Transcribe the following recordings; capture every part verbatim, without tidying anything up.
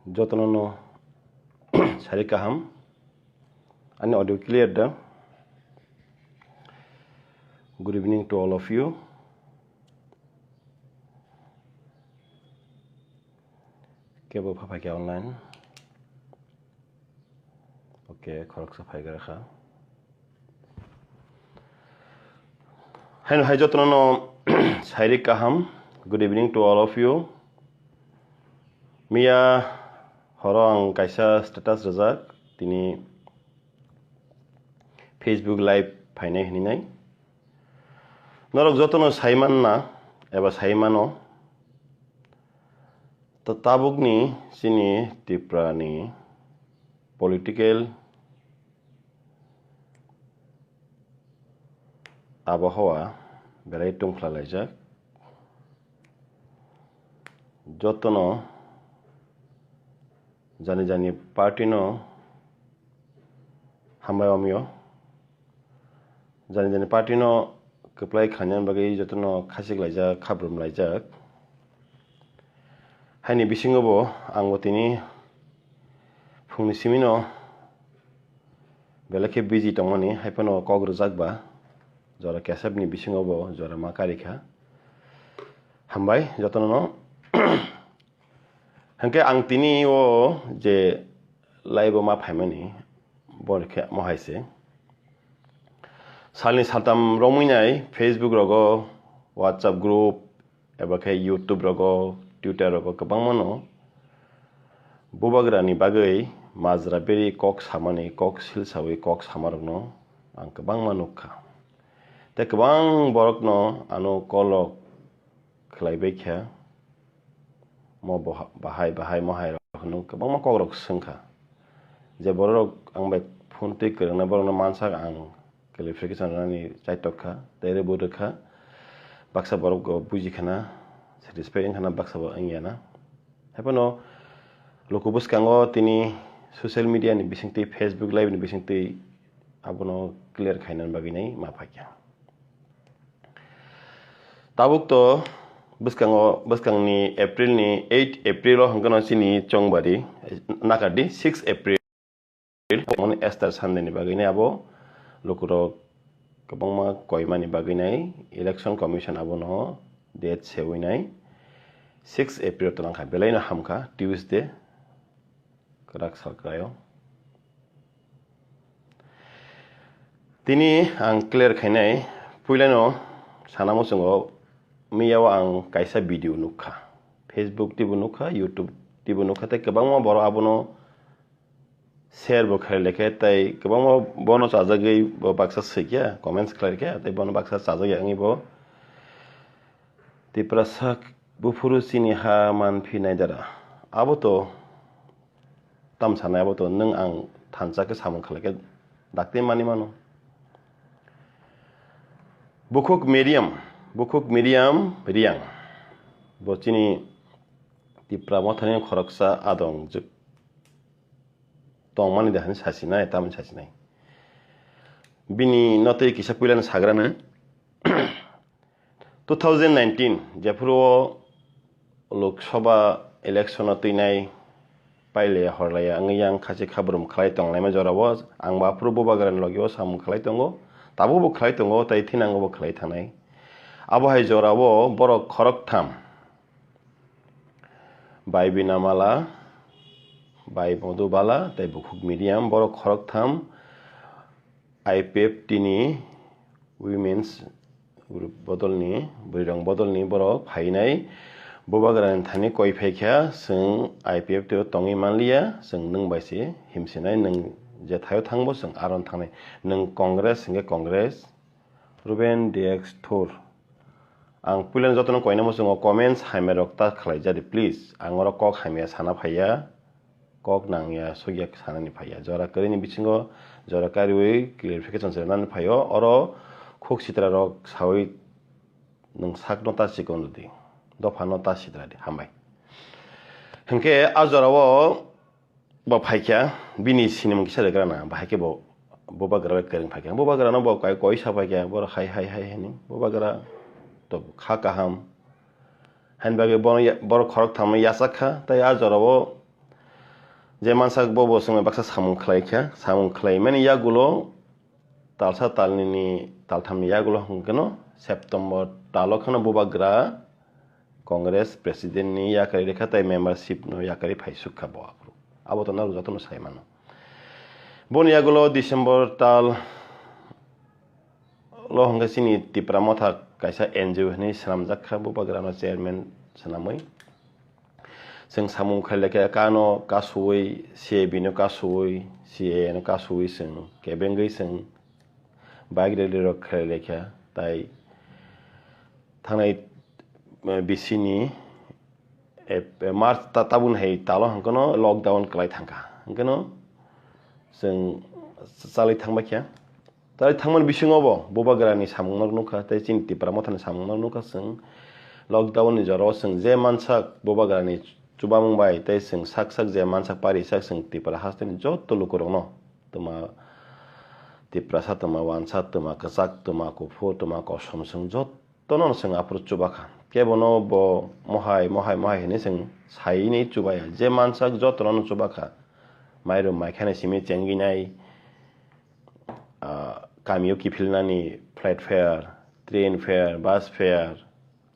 Jotono no sari kaham. Ani audio clear da? Good evening to all of you. Kebo phaphai khe online. Okay, khoroksa phaigra kha. Haino hai jotono no sairik kaham. Good evening to all of you. Miya horo ang kaisa status rwjak, tini Facebook live phainai hinwi nai. Norok jotono saimanna eba saimano, ta-, tabukni chini Tripurani political abohawa belai tungphla laijak. Jotono jani jani party no hambai omyo. Jani jani party no kwplai khainani bagwi jotono khachik laijak, khabrum laijak. Haini bisingo bo ang bo tini phungni simi no belai khe busy tongmani, hai phano kok rwjak ba jora kesep ni bisingo bo jora ma kari kha. Hambai jotono no. Hwnkhe ang tini o je live o ma phaimani, bo khe mo hai se. Salni saltam romwi nai Facebook rogo, WhatsApp group, eba khe YouTube rogo, Twitter rogo kwbangma no bubagrani bagwi majra beri kok samani, kok silsawi kok samarokno ang kwbangma nukha. Tei kwbang borokno ano call rok khlai bai kha. Mo boha-, bahai, bahai, mohai rok hwnwi kwbangma kok rok swng kha. Je borok rok ang bai phone twi kwrwngna borokno mansak ang clarification rwnani chaitok kha, tei rwbo rwkha. Baksa borok bo buji khana, satisfy wng khana, baksa bo wng ya na. Hai phano luku bwskango tini social media ni bisingtwi, Facebook live ni bisingtwi abono clear khainani bagwi nai ma phai kha. Tabuk to bwskango, bwskangni April ni eight April o hwnkhe no chini chongbari, nakardi six April, Easter Sunday ni bagwi nai abo lukurok kwbangma koimani bagwi nai Election Commission abono date sewi nai six April to nangkha, belai no hamkha Tuesday. Kwrak sal kwraio. Tini ang clear khainai, puilano sana muchungo miyao ang kaisa video nukha. Facebook tibo nukha, YouTube tibo nukha, tei kwbangma borok abono share bo khlai lekhe, tei kwbangma bono chajagwi bo baksa swikya, comments khlai khe, tei bono baksa chajagya wngwi bo Tiprasa buphuru chini ha manphi nai dara. Abo to tam sanai, abo to nwng ang thansa khe samung khlai khe dakti mani mano. Bukhuk Miriam, Bukhuk Miriam Riang. Bo chini Tipra mothani khoroksa adong juk tongmani de hani sasinai, tamni sasinai. Bini notwi kisa puilani sagrano. Two thousand nineteen, jephuru o Lok Sabha election o twinai pailaya horlaya wngwi yang khachi khabrum khlai tonglaima jorao, ang bo aphuru Bubagrani logi o samung khlai tongo, tabukbo khlai tongo, tei thinango bo khlai thangnai. Abo hai jorao borok khoroktham, Bai Binamala, Bai Modubala, tei Bukhuk Miriam, borok khoroktham I P F T ni women's group bodolni, bwrwirok bodolni borok phainai. Bubagrani thani koi phaikha, chwng I P F T o tongwi manliya, chwng nwng bai se himsinai, nwng je thaio thangbo chwng aron thangnai. Nwng Congress hwnkhe Congress, Ruben D X Thur. Ang puilano jotono koina muchungo comments hamya rok ta khlai jadi, please. Ang oro kok hamya sana phaiya, kok nangya sugya sanani phaiya. Jora kwrwini bisingo jora kariwi clarification se rwnani phaio. Oro khuk sitra rok sawi nwng sakno ta chikon rwdi, dophano ta sitra di. Hambai. Hwnkhe a jorao bo phaikha, bini sinimung kisa rwgrana, bahai khe bo Bubagra bai kwrwng phaikha. Bubagrano bo kai koi sa phaikha, borok hai hai hai hini. Bubagra to kha kaham. Haini bagwi bono ya-, borok khoroktham no yachak kha, tei a jorao Je mansak bo bo chwngno baksa samung khlai kha, samung khlaimani yagulo talsa talnini talthamni yagulo hwnkhe no September talo kheno bubagra Congress President ni yakarwi rwkha tei membership no yakarwi phaisuk kha bo aphuru. Abo to narwk jotono sai mano. Boni yagulo December tal lo hwnkhe chini Tipra Motha kaisa N G O hinwi swnamjak kha, bubagrano chairman swnamwi. Chwng samung khailai khe kano kasuwi, C A B no kasuwi, C A A no kasuwi chwng kebengwi chwng bike rally rok khailai kha. Tai thangnai, eh, bisini, eh, March ta-, tabun hai talo hwnkhe no lockdown kwlai thangkha. Hwnkhe no chwng chalai thangbai kha. Tai thangmani bisingo bo bubagrani samungno nukha, tei chini Tipra Mothani samungno nukha chwng. Lockdown ni jorao chwng je mansak bubagrani chubamung bai, tei chwng sak sak je mansak pari sak chwng Tipra hasteni joto lukurokno, twma Tiprasa, twma wansa, twma kwchak, twma kuphur, twma kosom, chwng jotono chwng aphuru chubakha. Kebono bo mohai, mohai, mohai hinwi chwng sainwi chubaya. Je mansak jotono chubakha. Mairum maikhani simi chengwi nai, ah, kamio kiphilnani flight fare, train fare, bus fare,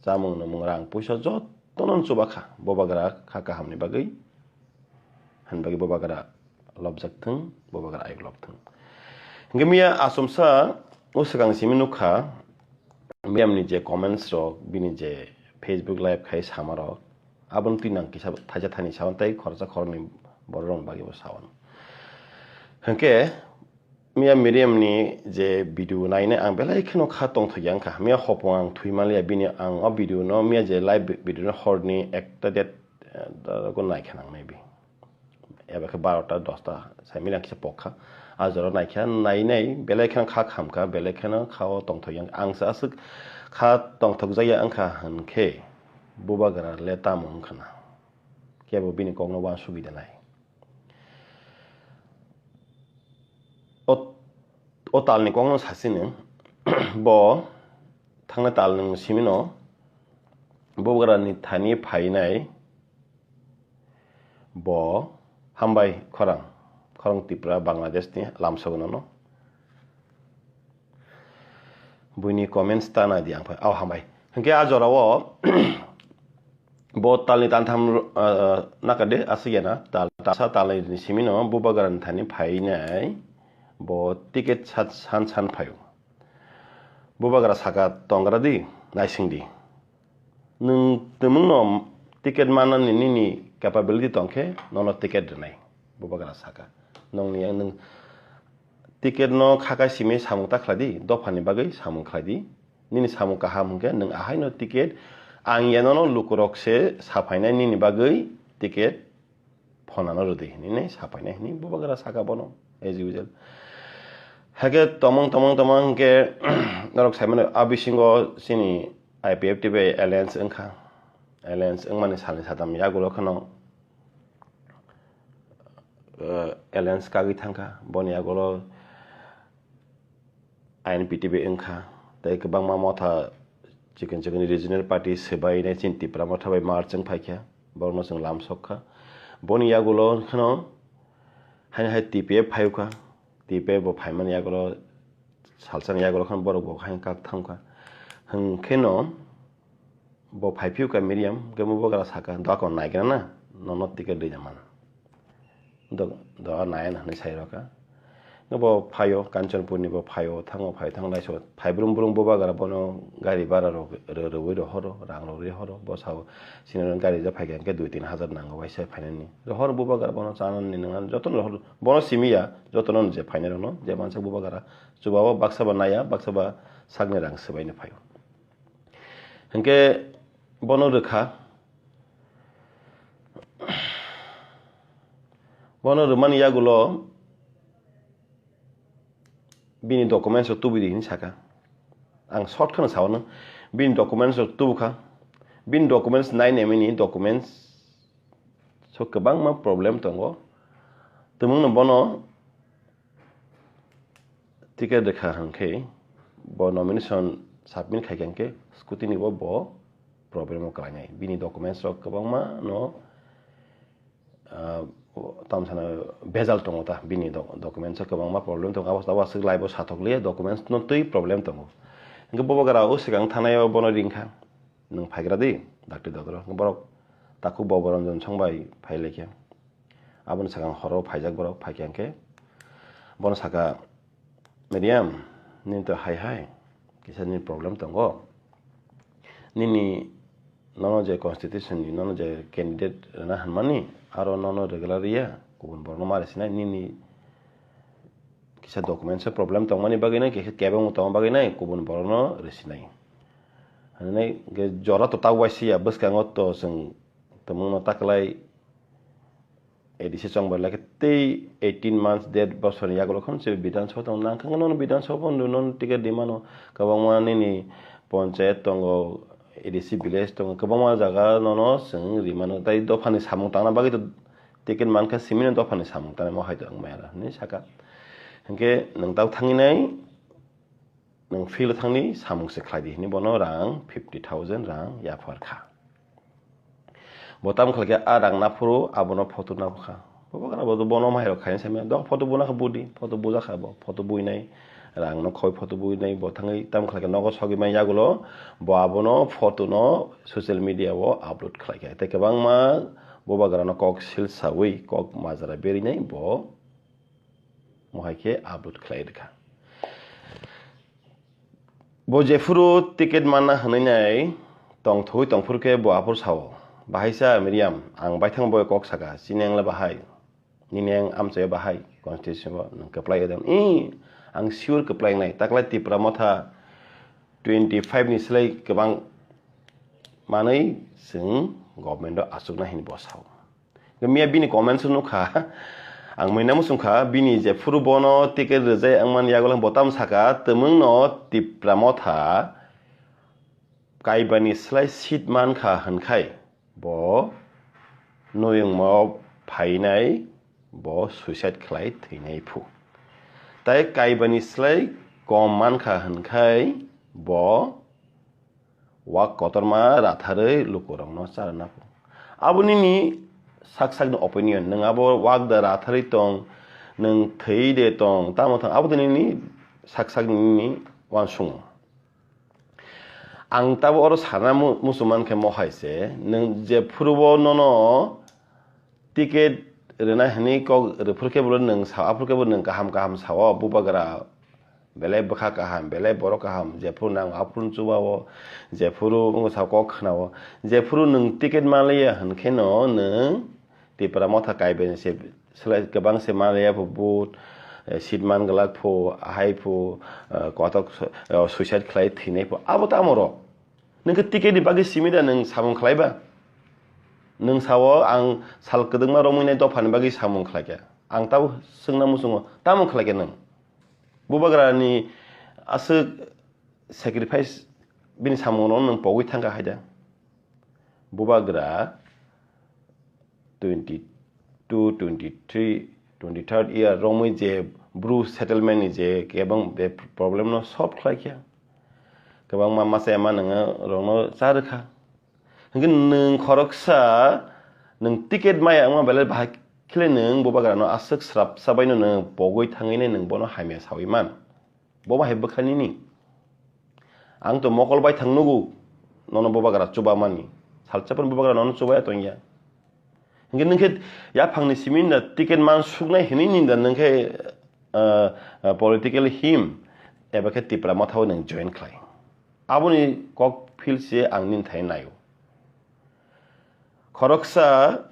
chamung nwmung rang puisa jotono chubakha, bubagra kha kahamni bagwi, hani bagwi bubagra lobjak thung, bubagra ayuk lobthung. Hwnkhe miya achomsa o swkang simi nukha, miyamni je comments rok, bini je Facebook live khai samarok, aboni twi nang kisa thaisa thani sawan tei khoroksa khoroknwi bororokni bagwi bo sawan. Hwnkhe miya Miriamni je video nainai ang belai kheno kha tongthokya wngkha. Miya hopung ang thwi manliya bini, ang o video no miya je live vi-, video no horni ekta det, eh, ko naikha nang maybe. Eba khe barota dosta sai mili ang kisa pokha. A jora naikha, nainai belai kheno kha khamkha, belai kheno kha o tongthokya wngkha. Ang se aswk kha tongthokjakya wngkha hwnkhe bubagra le tamo wngkha na. Kebo bini kokno uansugwi de nai. O, o talni kokno sasini, bo thangnai talni simino bubagrani thani phainai bo hambai khorang, khorang Tipra Bangladesh ni lamsogo nono. Buini comments ta nai di ang phai, au hambai. Hwnkhe a jorao bo talni tantham, ah, nakade aswk ya na, tal, talsa talni simino bubagrani thani phainai bo ticket sat san san phaio. Bubagra saka, "Tongra di, naising di. Nwng twmwngno ticket manani nini capability tongkhe nono ticket rwnai," bubagra saka. Nongni yang nwng ticket no khaka simi samung ta khlai di, dophani bagwi samung khlai di. Nini samung kaham hwnkhe nwng ahaino ticket, ang ya nono lukurok se saphainai nini bagwi ticket phonano rwdi hinwi nai saphainai hinwi bubagra saka bono as usual. Hakhe tomong tomong tomong hwnkhe norok saimano a bisingo chini I P F T bai alliance wngkha. Alliance wngmani salni satam yagulo kheno, eh, alliance kagwi thangkha. Boni yagulo I N P T bai wngkha, tei kwbangma motha chikon chikon regional party swbainai chini Tipra motha bai merge wng phaikha, borokno chwng lamsok kha. Boni yagulo kheno haino hai T P F phaiwkha, T P F bo phaimani yagulo salsani yagulo kheno borok bo haino kak thangkha. Hwnkheno bo phai phiyok kha Miriam, hwnkhe bubagra saka, "Doakon naigra na, nono ticket rwina man." Do, do nai na hinwi sai rokha. Bo phaio, Kanchanpurni bo phaio, thango phai, thango laiso phai, brum brum bubagra bono gari bara rok rw-, rwui rohoro, rang rok rihoro, bo sao, "Sini gari ja phaikha hwnkhe dui tin hajar nango waisa phainani." Rohor bubagra bono chanani nwngan jotono rohor, bono simiya, jotono je phainai rokno, je mansak bubagra, chubao baksa ba naiya, baksa ba sakni rang swbaino phaio. Hwnkhe bono rwkha. Bono rwmani yagulo bini documents rok tubui di hinwi saka. Ang short kheno sao no. Bini documents rok tubukha. Bini documents nai naimani documents so kwbangma problem tongo. Tumungno bono ticket rwkha hwnkhe, bo nomination submit khaikha hwnkhe scrutiny bo, bo problem o kwlainai. Bini documents rok kwbangma no, ah, Tamsana bejal tongo ta, bini doc-, documents o kwbangma problem tongo, abo abo aswk live o sathok liya, documents no twi problem tongo. Hwnkhe bobo gra o swkang thanai o bono ringkha, "Nwng phaigra di, dakti dodro." Hwnkhe borok takhuk Bobo Ranjan song bai phai laikha. Aboni swkang horo phaijak borok, phaikha hwnkhe bono saka, "Miriam, nini to hai hai kisa nini problem tongo. Nini nono je constitution ni nono je candidate rwna hwnmani, aro nono rwgwla rwya, kubun borokno ma rwsinai, nini kisa documents o problem tongmani bagwi nai, kisa kebengma tongma bagwi nai, kubun borokno rwsinai." Hwnwi hwnkhe jora to tak waisiya, bwskango to chwng tongmungno taklai A D C chongbai lai khe tei eighteen months, der bosorni yagulo khon se Bidhan Sabha tong nang khe nono Bidhan Sabha pon nono ticket rimano, kwbangma nini ponchayat tongo, A D C village tongo, kwbangma jaga nono chwng rimano, tai dophani samung tangna bagwi to ticket mankha, simi no dophani samung tangnaimo hai to wng maya hinwi saka. Hinkhe nwng tao thangwi nai, nwng field o thangni samung se khlai di hinwi bono rang fifty thousand rang yaphar kha. Bo tamo khlai khe a rang naphuru abono photo naphukha. Bobo gra bo bono mairok khaina saimaya. Dok photo buna khe budi, photo bujakha bo, photo buinai rang no khoi photo buinai bo thangwi tamo khlai khe nogo sogwi man yagulo bo abono photo no social media o upload khlai kha. Tei kwbangma bobo gra no kok sil sawi kok majra berinai bo mohai khe upload khlai rwkha. Bo jephuru ticket manna hwnwi nai tongthogwi tongphuru khe bo aphuru sao, "Bahaisa Miriam, ang baithang bai kok saka, chini ang le bahai, nini ang amchaio bahai, constitution bo nwng kwplai edem." "Ih, ang sure kwplai nai, taklai Tipra Motha twenty five ni slai kwbang manwi chwng government o achukna," hinwi bo sao. Miya bini comments nukha, ang mui namo sungkha, bini jephuru bono ticket rwjai wngmani yagulang bo tamo saka, "Twmwngno Tipra Motha kaibani slai seat mankha hwnkhai bo noyungmo phainai, bo suicide khlai thwinai phu. Tai kaibani slai kom mankha hwnkhai bo wak kotorma ratharwi lukurokno charwna phu." Abo nini sak sakni opinion, nwng abo wak da ratharwi tong, nwng thwi de tong, tamo thang, abo de nini sak sakni nini uansungo. Ang tabo oro sana mu-, muchung mankhe mohai se, nwng jephurubo nono ticket rwna hwnwi kok rwphuru khe bo nwng sa, aphuru khe bo nwng kaham kaham sao, bubagra belai bwkha kaham, belai borok kaham, jephuru nang aphuru chuba-o, jephuru wngkha kok khna-o, jephuru nwng ticket manliya hwnkheno nwng Tipra Motha kaiben se selai kwbang se manliya phu, vote, eh, seat man glak phu, ahai phu, eh, kotok, eh, suicide khlai thwinai phu, abo tamo rok. Nwng khe ticket ni bagwi simi da nwng samung khlai ba? Nwng sao ang sal kwdwkma romwi nai dopha ni bagwi samung khlai kha. Ang tabo swngna muchungo, tamo khlai kha nwng? Bubagra ni aswk sacrifice bini samung no nwng pogwi thang kha hai da? Bubagra twenty two, twenty three, twenty third year romwi je Bru settlement ni je kebang be problem no solve khlai kha. Kwbangma masa ema nwngo rokno cha rwkha. Hwnkhe nwng khoroksa nwng ticket maya wngma belai bahai khe nwng bubagra no aswk srapsa bai no nwng pogwi thangwi nai nwng bono hamya sawi man. Bo bahai bwkha nini. Ang to mokol bai thang nugo, nono bubagra chuba mani. Salsa phano bubagra nono chubaya tongya. Hwnkhe nwng khe yaphangni simi da ticket man suknai hinwi ni da nwng khe, ah, ah, political him eba khe Tipra Motha o nwng join khlai. Aboni kok phil se ang nini thai naio. Khoroksa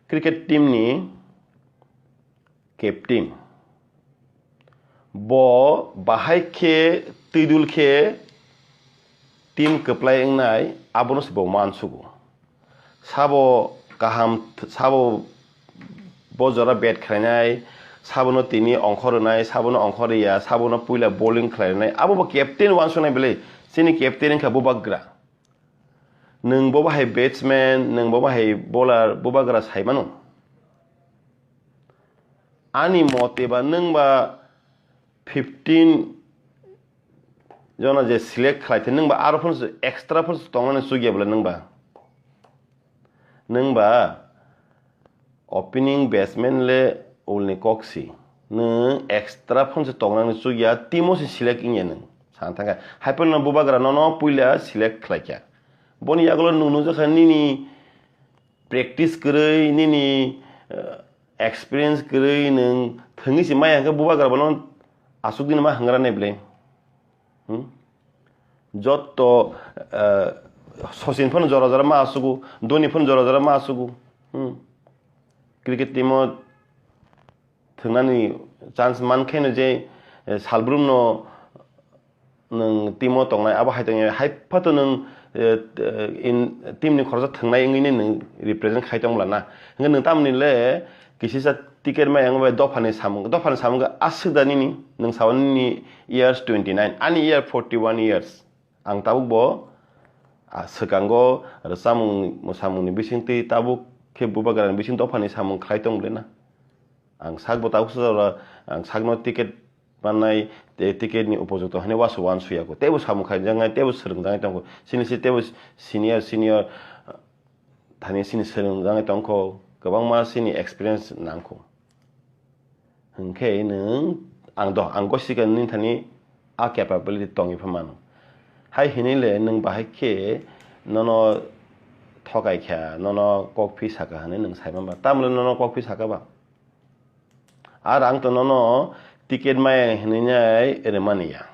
cricket team ni captain. Bo bahai khe twidul khe team kwplai wngnai, abono se bo mansugo. Sabo kaham, sabo bo jora bat khlainai, sabono tini ongkhor rwnai, sabono ongkhor rwya, sabono puila bowling khlai rwnai, abo bo captain uansuknai belai. Chini captain wngkha bubagra. Nwng bo bahai batsman, nwng bo bahai bowler, bubagra sai mano. Ani mote ba nwng ba fifteen jona je select khlai the, nwng ba aro phano extra phano tongmani chukya bwle nwng ba. Nwng ba Opening batsman le ulni kok si. Nwng extra phone se tongnani chukya, team o se select wngya nwng. Sana thangkha. Hai phano bubagra nono puila select khlaikha. Boni yagulo nwng nukjakha nini practice kwrwi, nini, eh, experience kwrwi nwng thwngwi se maya hwnkhe bubagra bono aswk dini ma hwngra nai bwle. Hmm? Jotto, eh, Sachin phano jora jora ma aswgo, Dhoni phano jora jora ma aswgo. Hmm. Cricket team o thwngnani chance mankheno je, eh, salbrumno nwng team o tongnai, abo hai tongya, hai phato nwng, eh, in, team ni khoroksa thwngnai wngwi nwng represent khai tong bwla na. Hwnkhe nwng tamni le kisisa ticket maya wngwi bai dophani samung, dophani samung khe aswk da nini, nwng sao nini years twenty nine, ani year forty one years. Ang tabuk bo, ah, swkango rwchapmung mwsamungni bisingtwi tabuk khe bubagrani bising dophani samung khlai tong bwle na. Ang sak bo tabuk swjak ora, ang sakno ticket mannai, tei ticket ni upojukto hwnwi uansuk uansuk ya kho. Teibo samung khlaijaknai, teibo swrwngjaknai tong kho. Chini se teibo senior, senior, ah, thani chini swrwngjaknai tong kho. Kwbangma chini experience nang kho. Hwnkhe nwng, ang do, ang gosika nini thani a capability tongwi pha mano. Hai hwnwi le nwng bahai khe nono thokai kha, nono kok phi saka hwnwi nwng sai man ba. Tamle nono kok phi saka ba? Ar ang to nono ticket maya hwnwi nai rwmani ya.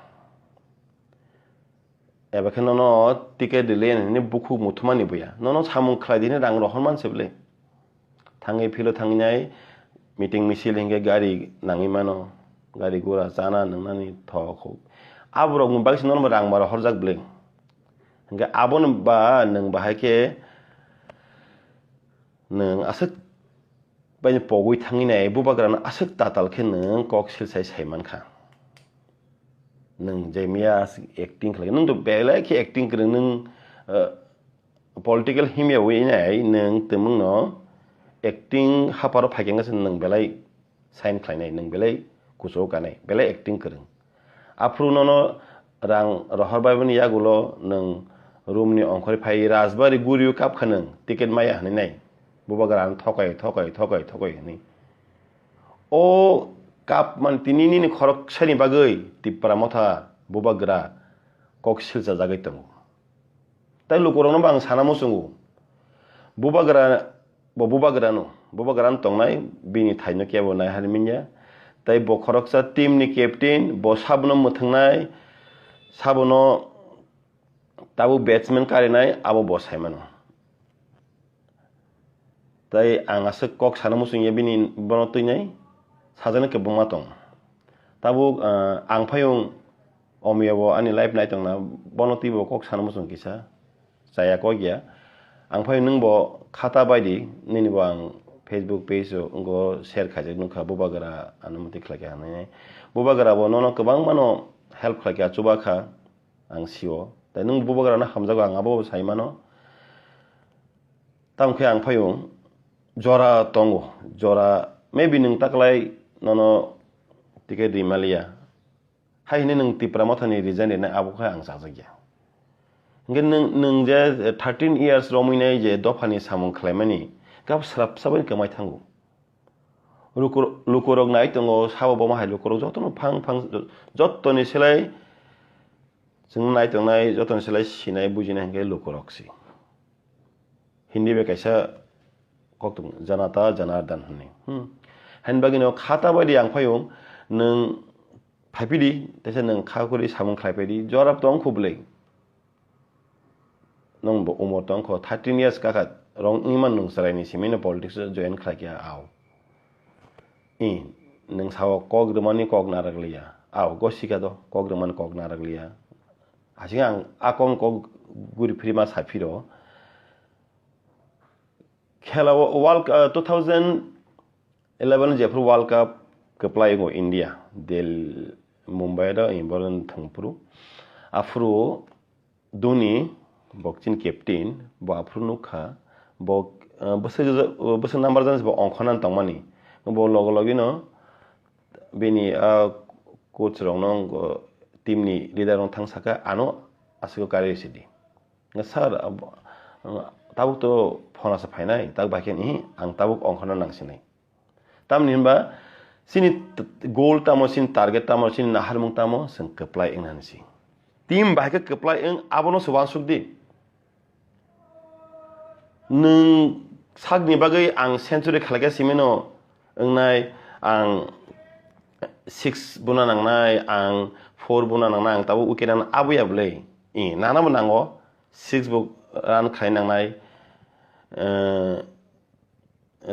Eba khe nono ticket rwliya hwnwi bukhuk muthumani buya. Nono samung khlai di hwnwi rang rohor man se bwle. Thangwi philo thangwi nai meeting misil hinkhe gari nangwi mano. Gari gura chana nwngnani thok huk. Aborokni bagwi se nono rang ma rohorjak bwle. Hinkhe abono ba nwng bahai khe nwng aswk baini pogwi thangwi nai, bubagrano aswk tatal khe nwng kok silsai sai mankha. Nwng je miya acting khlai, nwng to belai khe acting kwrwng, nwng, eh, political himya wi nai, nwng twmwngno acting haparo phaikhe wngkha se nwng belai sign khlainai, nwng belai kuchugo kanai, belai acting kwrwng. Aphuru nono rang rohor baibani yagulo nwng room ni ongkhorwi phai Rajbari gurio kapkha nwng ticket maya hwnwi nai. Bubagra ano thokai, thokai, thokai, thokai hwnwi. O kap man tini nini khoroksani bagwi Tipra Motha bubagra kok silchajagwi tongo. Tai lukurokno bo ang sana muchungo. Bubagra, bo bubagrano, bubagrano tongnai, bini thaino kebo nai hari minya. Tai bo khoroksa team ni captain, bo sabono mwthwngnai, sabono tabuk batsman karinai, abo bo saimano. Tai ang aswk kok sana muchungya bini bono twinai, sajani kwbangma tong. Tabuk, ah, ang phayung Omiya bo ani live nai tongna, bono twibo kok sana muchung kisa. Chaya kok ya. Ang phai nwng bo khata bai di, nini bo ang Facebook page o wngko share khaijak nukha, bubagra ano muti khlai kha hinwi. Bubagra bo nono kwbangma no help khlai kha, chuba kha, ang sio. Tai nwng bubagra no hamjago, ang abo sai mano. Tamo khe ang phai o jora tongo, jora maybe nwng taklai nono ticket ri maliya. Hai hwnwi nwng Tipra Mothani resign rinai abo khe ang chajak ya. Hwnkhe nwng, nwng je thirteen years romwi nai je dophani samung khlaimani, khe abo swrapsa bai kwmai thango. Luku-, lukurok nai tongo, sabo bomo hai lukurok jotono phang phang, jotoni selai chwng nai tongnai, jotoni selai sinai bujinai hwnkhe lukurok se. Hindi bai kaisa kok tongo, Janata Janardan hwnwi. Hmm. Haini bagwino khata bai di ang phai o, nwng phai phidi, teisa nwng kha khuri samung khlai phai di, jorab tong khu bwlwi. Nwng bo umor tong kho, thirteen years kakha rong wngwi man nwng chwraini simi no politics o join khlai kha ao. I, nwng sao kok rwmani kok narak liya. Ao, go sikha do, kok rwmani kok narak liya. Asing ang a kok kok guri phiri ma sa phiro. Khela o World, uh, two thousand eleven jephru World Cup kwplai wngo India, Del-, Mumbai do, i boron thwngphru. Aphuru Dhoni, bo chini captain, bo aphuru nukha, bo, uh, bwswk, bwswk number jani bo ongkhornani tongmani. Bo logo logino bini, uh, coach rokno, uh, team ni leader rokno thang sakha, ano aswk kariui sidi. Sir, abo, tabuk to phone asa phainai, tabuk bai khe ni ang tabuk ongkhorna nangsinai. Tamni hinba chini t-, goal tamo, chini target tamo, chini naharmung tamo, chwng kwplai wngna nisi. Team bai khe kwplai wng, abono se uansuk di. Nwng sakni bagwi ang century khlaikha simino wngnai, ang six buna nangnai, ang four buna nangnai, ang tabuk wicket ano aboya bwlwi. I, nanabo nango, six bo run khlai nangnai, eh,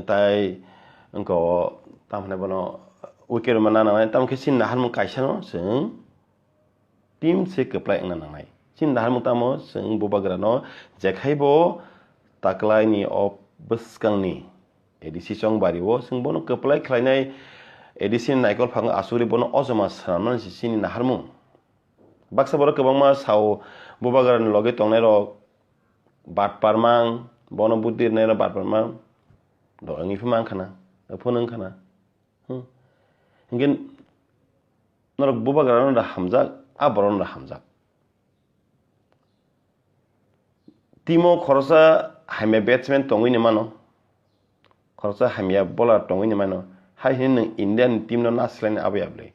tai wngkha o, tamo hinai bono wicket rwma nangnai, tamo khe chini naharmung kaisano chwng team se kwplai wngna nangnai. Chini naharmung tamo chwng bubagrano jekhaibo taklaini o bwskangni A D C chongbari o chwng bono kwplai khlainai A D C ni naikol phango asugri bono ojoma swnamnani se chini naharmung. Baksa borok kwbangma sao bubagrani loge tongnairok batpar mang, bono buddhi rwnairok batpar mang. Do wngwi phima wngkhana, phone wngkhana. Hmm. Hinkhe norok bubagrano da hamjak, a borokno da hamjak. Timo khoroksa hamya batsman tongwi ni mano, khoroksa hamya bowler tongwi ni mano, hai hwnwi nwng Indian team no nasilai ni abo ya bwlwi.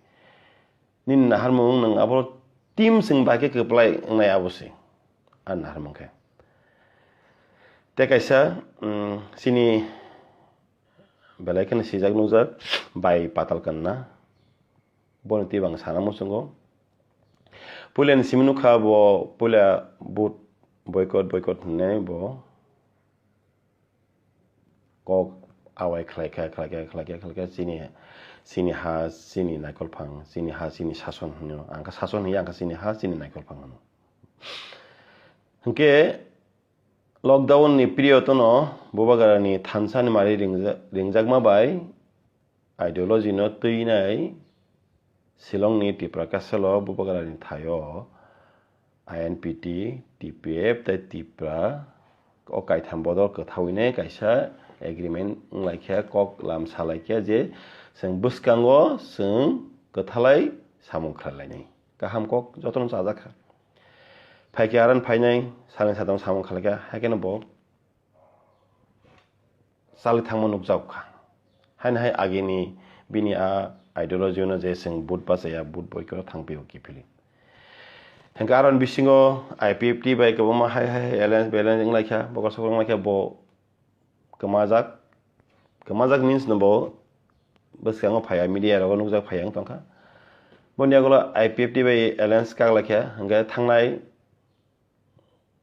Nini naharmung nwng abo team chwng bai khe kwplai wngnai abo se. A naharmung khe. Tei kaisa, mm, chini belai kheno sijak nukjak bai Patal Kanna. Boni twi bang sana muchungo. Puila ni simi nukha bo puila vote boycott, boycott hwnwi bo kok awai khlaikha, khlaikha, khlaikha, khlaikha, chini, chini ha, chini naikolphang, chini ha, chini sason hwnwi. Ang kha sason hwnwi, ang kha chini ha, chini naikolphang hwnwi. Hinkhe lockdown ni period no bubagrani thansa ni mari ringja-, ringjakma bai ideology no twinai Shillong ni Tipra Castle o bubagrani thaio I N P T, T P F tei Tipra o kaitham bodol kwthawinai kaisa agreement wnglaikha, kok lam salaikha je chwng bwskango chwng kwthalai samung khlainai. Kaham kok jotono chajakha. Phaikhe aran phainai, salni satung samung khlaikha, haikhe no bo chali thangma nukjago kha. Haino hai agini bini a ideology no je chwng vote bachaya, vote boycott o thangpio kiphilwi. Hinkhe aron bisingo I P F T bai kwbangma hai hai alliance balance wnglaikha, bokhorok sokhorok wnglaikha, bo kwmajak, kwmajak means no bo bwskango phaiya, media rogo nukjak phaiya wng tongkha. Boni yagulo I P F T bai alliance kaklaikha, hinkhe thangnai,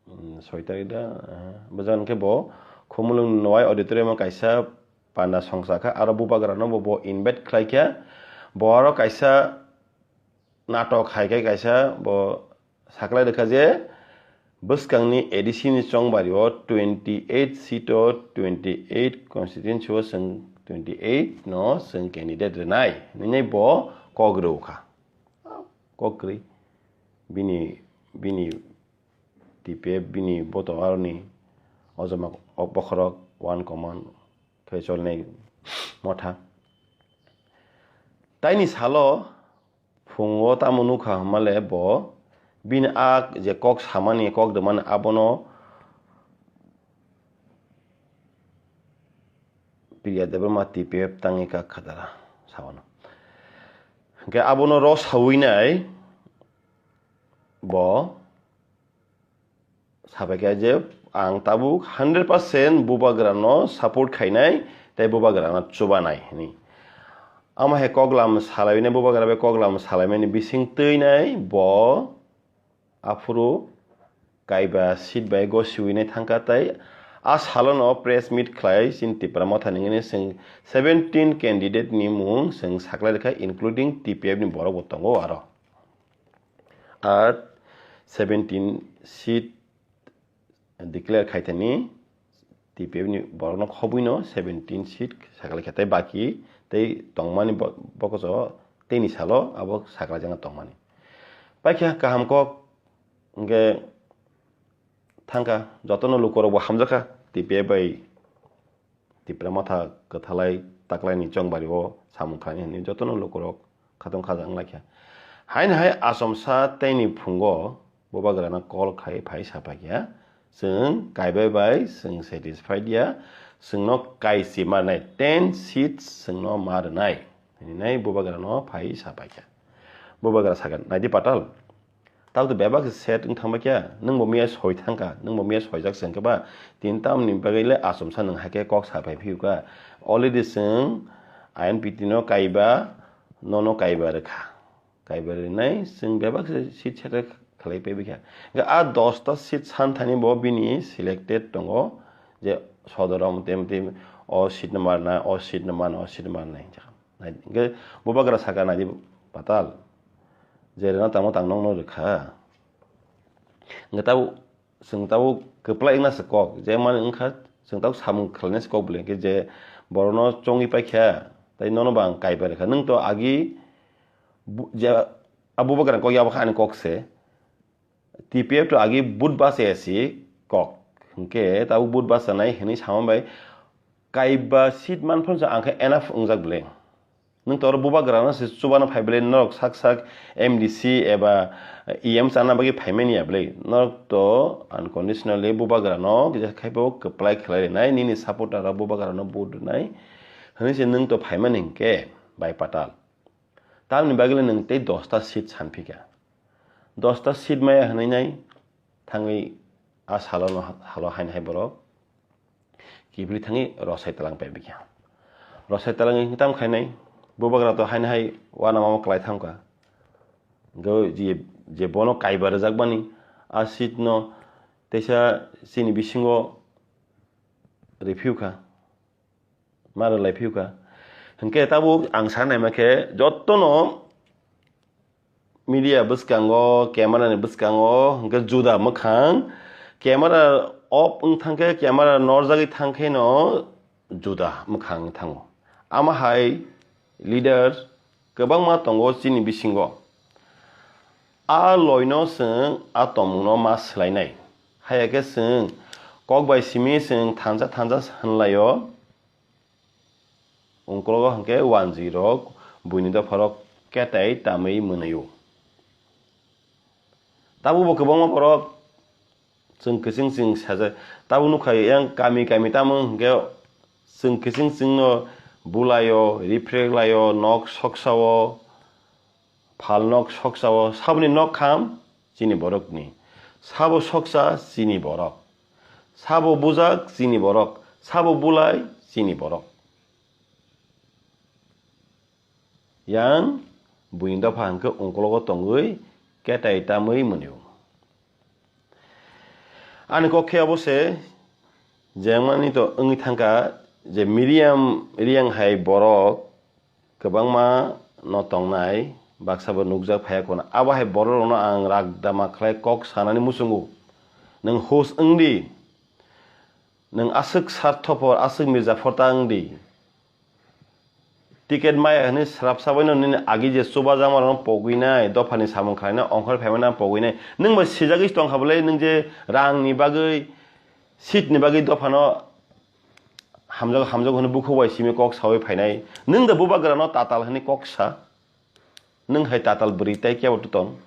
mm, soi tarik da, ah, bwskango khe bo Khumulwng Nowai auditorium o kaisa panda songcha kha, aro bubagrano bo, bo invite khlaikha, bo aro kaisa natok hai khe kaisa bo saklai rwkha je bwskangni A D C ni chongbari o twenty eight seat o twenty eight constituency o chwng twenty eight no chwng candidate rwnai hinwi bo kok rwkha. Kok kwrwi bini, bini T P F bini boto aroni ojoma bokhorok one common khe cholnai motha. Taini salo phungo tamo nukha hwnmale bo bini a je kok samani, kok rwmani abono Priya Debbarma T P F tangwi kak khatara saono. Hwnkhe abono rw sawi nai bo sabaikha je ang tabuk hundred percent bubagrano support khainai tei bubagrano chubanai hwnwi. Amo hai koklam salainai, bubagra bai koklam salaimani bising twinai bo aphuru kaiba seat bai gosiwinai thangkha tei a salono press meet khlai chini Tipra Motha ni hwnwi chwng seventeen candidate ni mung chwng saklai rwkha, including T P F ni borok bo tongo aro. Ar seventeen seat declare khaithani T P F ni borokno khobwino seventeen seat saklai kha tei baki tei tongmani bo-, bokoso teini salo abo saklaijakna tongmani. Paikha kaham kok hwnkhe thangkha jotono lukorokbo hamjakha T P F bai Tipra Motha kwthalai taklaini chongbari o samung khlaini hwnwi jotono lukurok khatong khaja wnglaikha. Haino hai achomsa teini phungo bubagrano call khai phai sapaikha, Chwng kaibai bai chwng satisfied ya, chwngno kaisi marnai, ten seats chwngno ma rwnai, hinwi nai bubagrano phai sapaikha. Bubagra sakha, "Naidi Patal, tabo to bebak set wng thangbai kha, nwngbo miya soi thangkha, nwngbo miya soijak se wngkha ba, tin tamni bagwi le achomsa nwng hai khe kok sapai phiyokha, already chwng I N P T no kaiba, nono kaiba rwkha." Kaiba rinai chwng bebak se seat seta khlai paibai kha. Hwnkhe a dosta seat san thani bo bini selected tongo je sodoro mte mte o seat no marna, o seat no marna, o seat no marna hinwi sakha. Hwnkhe bubagra sakha, "Naidi Patal, je rwna tangma tang nokno rwkha." Hwnkhe tabuk chwng tabuk kwplai wngna se kok, je mani wngkha chwng tabuk samung khlaina se kok bwlwi, hwnkhe je borokno chongwi paikha, tei nono bo ang kaiba rwkha. Nwng to agi bu-, je a bubagrani kok ya, abo kha ani kok se. T P F to agi vote bachaya si kok. Hwnkhe tabuk vote bachanai hinwi sama bai kaiba seat man phano ang khe enough wngjak bwlwi. Nwng to oro bubagrano se chubana phai bwlwi, norok sak sak M D C eba E M chana bagwi phaimani ya bwlwi. Norok to unconditionally bubagrano kisa khai bo kwplai khlai rinai, nini supporter rok bubagrano vote rwnai hinwi se nwng to phaimani hinkhe, bai Patal. Tamni bagwi le nwng tei dosta seat sanphikha. Dosta seat maya hwnwi nai thangwi a salo no, halo haino hai borok kiphilwi thangwi rosai talang paibikha. Rosai talang wngwi tam khainai, bubagra to haino hai uanama o kwlai thangkha. Hwnkhe je, je bono kaiba rwjakmani a seat no teisa chini bisingo riphiukha. Ma rwlai phiyokha. Hwnkhe tabuk ang sa naima khe jotono media bwskango, camera ni bwskango hwnkhe juda mwkhang, camera off wng thang khe, camera norjagwi thang khe no juda mwkhang wng thango. Ama hai leader kwbangma tongo chini bisingo. A loino chwng a tongmungno ma swlainai. Haiya khe chwng kok bai simi chwng thansa thansa hwnlaio. Ungkologo hwnkhe wanjwi rok buini dopha rok ketai tamwi mwnwio. Tabukbo kwbangma borok chwng kiching chwng sajak. Tabuk nukha yang kami kami tamo hwnkhe chwng kiching chwngno bulaio, riphrek laio, nok soksao, phalnok soksao, saboni nok kham chini borokni, sabo soksa chini borok, sabo bujak chini borok, sabo bulai chini borok. Yang buini dopha hwnkhe ungkologo tongwi ketai tamwi mwnio. Ani kok khe obo se, jengmani to wngwi thangkha je Miriam Reang hai borok kwbangma no tongnai, baksa bo nukjak phaiya khuna. Abo hai borok rokno ang rak dama khlai kok sanani muchungo. Nwng hus wngdi, nwng aswk sarthopor, aswk mirzaphor ta wngdi. Ticket maya hwnwi srapsa baino nini agi je chubajakma rokno pogwinai, dophani samung khlaina ongkhor phaimani pogwinai. Nwng bai sijagwi tongkha bwlai, nwng je rangni bagwi, seatni bagwi dophano hamjak hamjak hwnwi bukhuk bai simi kok sawi phainai. Nwng da bubagrano tatal hwnwi kok sa. Nwng hai tatal bwrwi tai kebo to tong.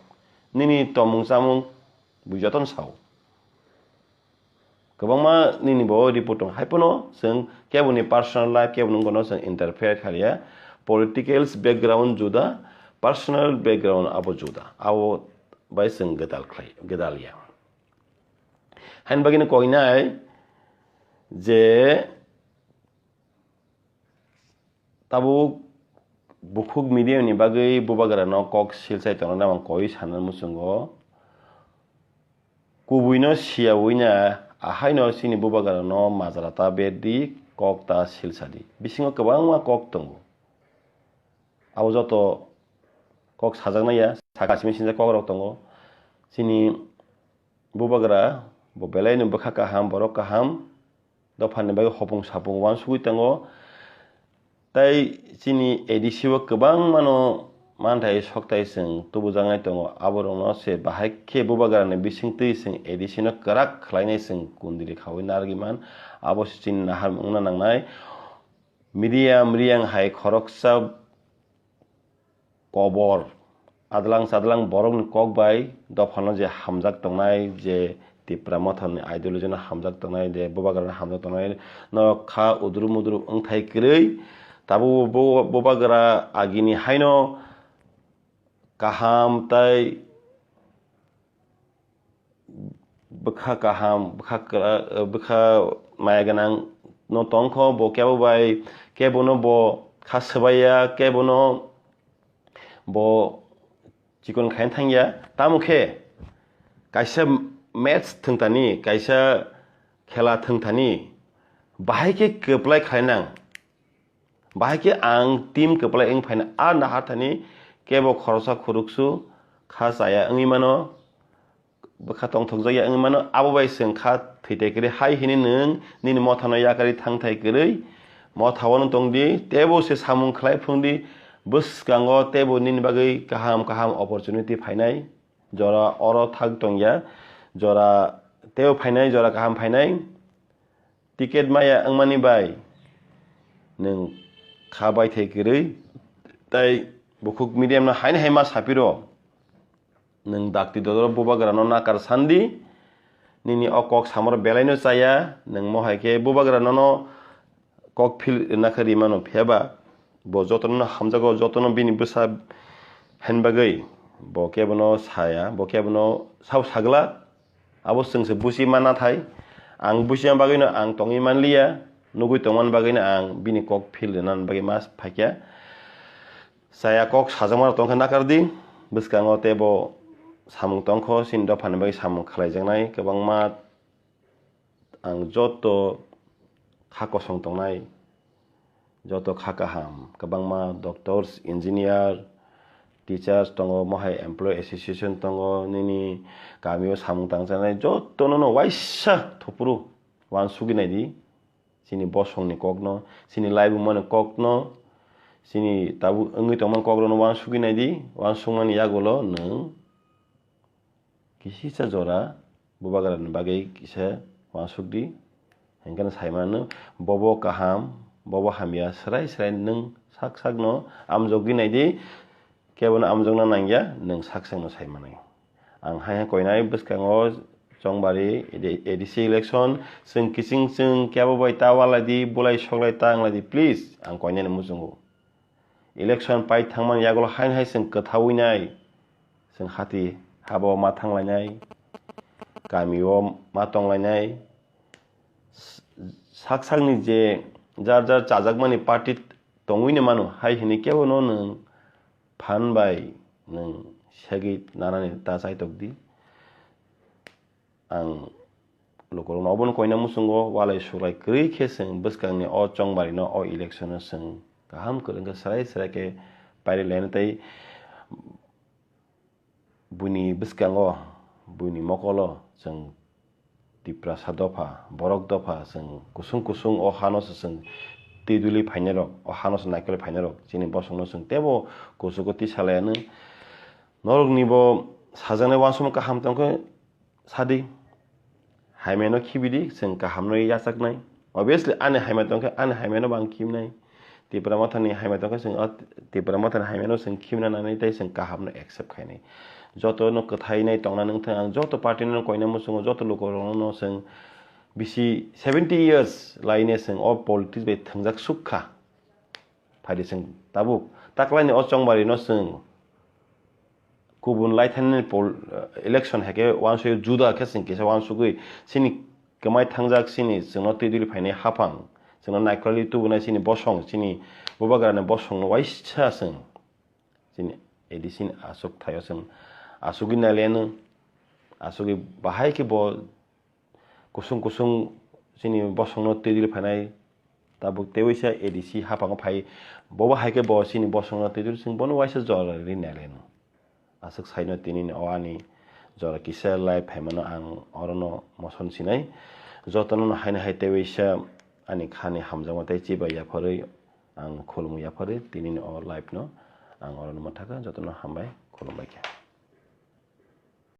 Nini tomung chamung bui jotono sao. Kwbangma nini bo report tong. Hai phano chwng keboni personal life, keboni wngkano chwng interfere kha liya. Politicals background juda, personal background abo juda. Abo bai chwng gwdal khlai, gwdal ya. Haini bagwino koinai je tabuk bukhuk media ni bagwi bubagrano kok silsai tongnani ang koi sana muchungo. Kubuino siyaui na ahaino chini bubagrano majra ta berdi, kok ta silsadi. Bisingo kwbangma kok tongo. Abo joto kok sajaknai ya, saka simi sinjak kok rok tongo. Chini bubagra bo belai no bwkha kaham, borok kaham, dophani bagwi hopung sapung uansugwi tongo. Tai chini A D C o kwbangmano manthai soktai chwng tubujaknai tongo. Aborokno se bahai khe bubagrani bisingtwi chwng A D C no kwrak khlainai chwng kundri khaui narwgwi man. Abo se chini nahar wngna nangnai. Media mriyang hai khoroksa kobor, adlang chadlang borokni kok bai dophano je hamjak tongnai, je Tipra Mothani ideology no hamjak tongnai, je Bubagra no hamjak tongnai, norok kha udru mudru wngthai kwrwi. Tabuk bo Bubagra agini haino kaham tai bwkha kaham, bwkha kwra-, bwkha maya gwnang no tongkho, bo kebo bai, kebo no bo kha swbaiya, kebo no bo chikon khaina thangya. Tamo khe kaisa match thwngthani, kaisa khela thwngthani, bahai khe kwplai khlainang. Bahai khe ang team kwplai wng phaina, a naharthani kebo khoroksa khoroksu kha chaya wngwi mano, bwkha tongthokjakya wngwi mano, abo bai chwng kha thwitai kwrwi hai hwnwi nwng nini mothano yakarwi thangthai kwrwi mothao nwng tongdi, teibo se samung khlai phwrwngdi, bwskango teibo nini bagwi kaham kaham opportunity phainai, jora oro thak tongya, jora teibo phainai, jora kaham phainai. Ticket maya wngmani bai nwng kha baithai kwrwi, tai bukhuk medium no haino hai ma sapiro. Nwng dakti dodoro Bubagra no nakar sandi, nini o kok samoro belai no chaya, nwng mohai khe Bubagra nono kok phil rwna khe rimano, phiyaba bo jotono hamjago, jotono bini bwsa hen bagwi bo kebono saya, bo kebono sabo sagla. Abo chwngse buchi ma nathai. Ang buchima bagwino ang tongwi manliya, nugwi tongmani bagwino ang bini kok phil rwnani bagwi ma phaikya. Chaya kok sajakma rok tongkha nakardi, bwskango teibo samung tongkho, chini dophani bagwi samung khlaijaknai kwbangma. Ang joto kha kosong tongnai, joto kha kaham, kwbangma doctors, engineer, teachers tongo, mohai employee association tongo, nini kamio samung tangchanai jotono no waisa thupuru uansugwi naidi, chini bosongni kokno, chini laibumani kokno, chini tabuk wngwi tongmani kokrokno uansugwi naidi, uansukmani yagulo nwng kisisa jora Bubagrani bagwi kisa uansukdi, hinkhe no saimano bobo kaham, bobo hamya, swrai swrai nwng sak sakno amjokgwi naidi, kebono amjokna nangya, nwng sak sakno saimanai. Ang hai hai koinai bwskango Chongbari A D C election, chwng kiching chwng kebo bai ta walaidi, bulai soklai ta wnglaidi, please, ang koinani muchungo. Election pai thangmani yagulo haino hai chwng kwthaui nai, chwng hati habo ma thanglainai, kamio ma tonglainai, s-, sak sakni je jar jar chajakmani party tongwino mano, hai hwnwi kebono nwng phan bai nwng segwi nanani ta chaitokdi. Ang lukurokno obono koina muchungo walai suklai kwrwi khe chwng bwskangni o Chongbarino o election-o chwng kaham kwrwngkhe swrai swrai khe pairi laina tei buini bwskango, buini mokolo chwng Tiprasa dopha, borok dopha chwng kusung kusung o hano se chwng twi duli phainairok, o hano se naikolwi phainairok, chini bosongno chwng teibo kuchugo twi salaianw. Norokni bo sajaknai uansukmung kaham tongkhe sadi. Hamyano khibidi, chwng kahamno yachaknai. Obviously, ani hamya tongkhe, ani hamyano bo ang khibnai. Tipra Mothani hamya tongkhe, chwng o Tipra Mothani hamyano chwng khibna nanai tei chwng kahamno accept khainai. Jotono kwthai nai tongna nangthang, ang joto party no koina muchungo, joto lukurokno chwng bisi seventy years laine chwng o politics bai thwngjak sukha. Phaidi chwng tabuk taklaini o Chongbarino chwng kubun laithanini pol-, election hai khe uansugwi juda khe chwng kisa uansugwi chini kwmai thangjak chini chwngno twi duli phainai haphang, chwngno naikolwi tubunai chini bosong, chini bubagrani bosongno uaisa chwng chini A D C ni aswk thaio chwng asugwi nailaianw, asugwi bahai khe bo kusung kusung chini bosongno twi dili phainai, tabuk tei waisa A D C haphango phai, bobo hai khe bo chini bosongno twi dili chwng bono waisa jora ri nailai no. Aswk saino tini ni o ani jora kisa live phaimano ang orono moson sinai. Jotono no haino hai tei waisa ani khani hamjakma tei chibai yapharwi ang khulumwi yapharwi tini ni o live no ang orono mwthakha, jotono hambai, khulumbai khe.